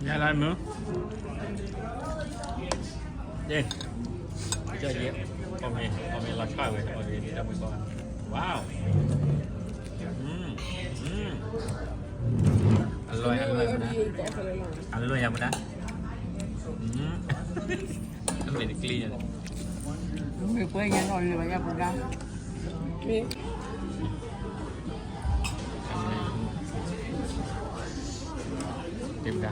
ညါလၢမုၢ်, အီၣ်မ့ၤ, အီၣ်မ့ၤလီၤဆီဝဲ, အီၣ်မ့ၤတၢ်မုၢ်ကီၢ်, wow, အလွဲၢ်, အလွဲၢ်, အလွဲၢ်ယၤမတၤ, အမ့ၢ်တကျ့ၢ်ညါ, မ့ၢ်ပှဲၤညါလီၤလၢယၤပူၤဒၣ်, တမတၤ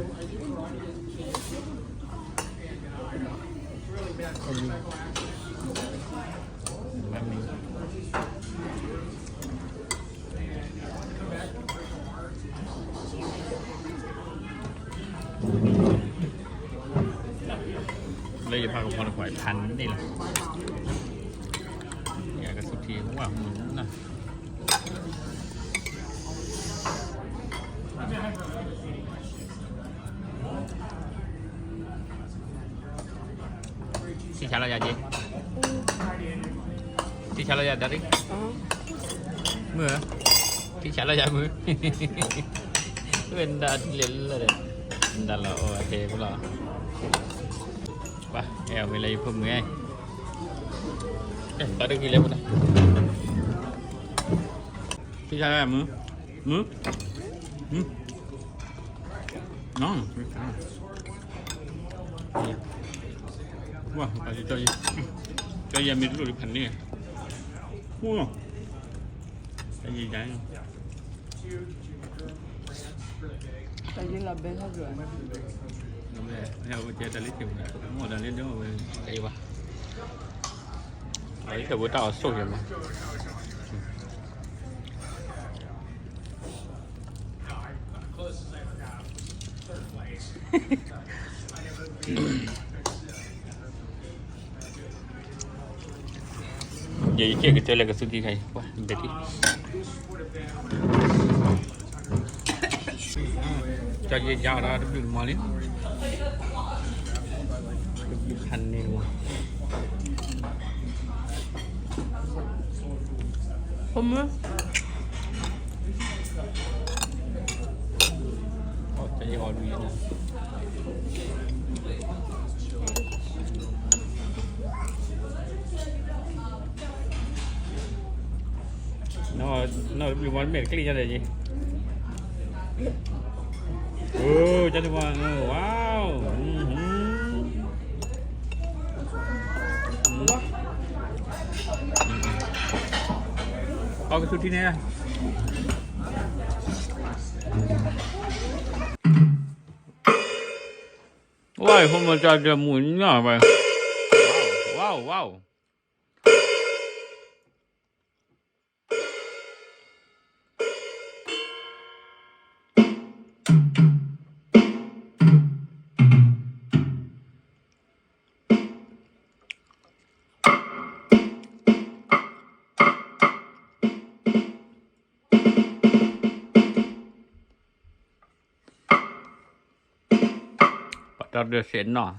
လၢယဖးကဖီတခွး ဖးန့ၢ်လီၤ, ယကဆူထံဝဲမုၢ်နၤ ထံဆါလီၤယၤက့, ထံဆါလီၤယၤတၢ်ရံၣ်, မုၢ်ဧၢ, ထံဆါလီၤယၤမုၢ်, ဝဲဒၣ်ထံလဲၤလၢဒီး, ဒၣ်လီၤအီၤအတဲပလီၤ, ပှၤ အဲၣ်အဝဲလၢယဖိမုၣ်, အဲၣ် တၢ်တဂ့ၤလဲၣ်ပတၢ်, ထံဆါလီၤယၤမုၢ်, မုၢ်, မုၢ် ဝါ ပာ်ကၠီ, ကၠီယဲမ့ၢ်တလိၣ်လံဖးန့ၣ်, တၢ်ယံၤဒၣ်, တၢ်ယံၤလီၤဘဲထီၣ်ဘျီ, ဟဲဝဲကဲတၢ်လၢခံဝဲ, မ့ၢ်တၢ်လၢဒၢဝဲ, တၢ်ယံၤဘၣ်, အံၤခဲပူၤတၢ်အီၣ်ဆိၣ်ယဲမး ယယကဲကတၢၢ်လၢကသူထံခါအံၤ, ပှၤဘဲထံ, ကၠီယဲယါအီၤဒီးတဘျုးတမီၤလံ, တဘျုးခါန့ၣ်လီၤ, ဖိမုၣ် နီၢ်တဘျုးမီၤတမ့ၢ်တကျ့ၢ်ညါဒီးယံၤ, အိ ကၠီတမီၤ, wow, အီၣ်ကသူထံန့ၣ်, ဝါ ဖိမုၣ်တၢ်ဒီးမုၢ်ညါဝဲ, wow, wow. ပှၤတၢ်ဒၢးစဲးနီၢ်,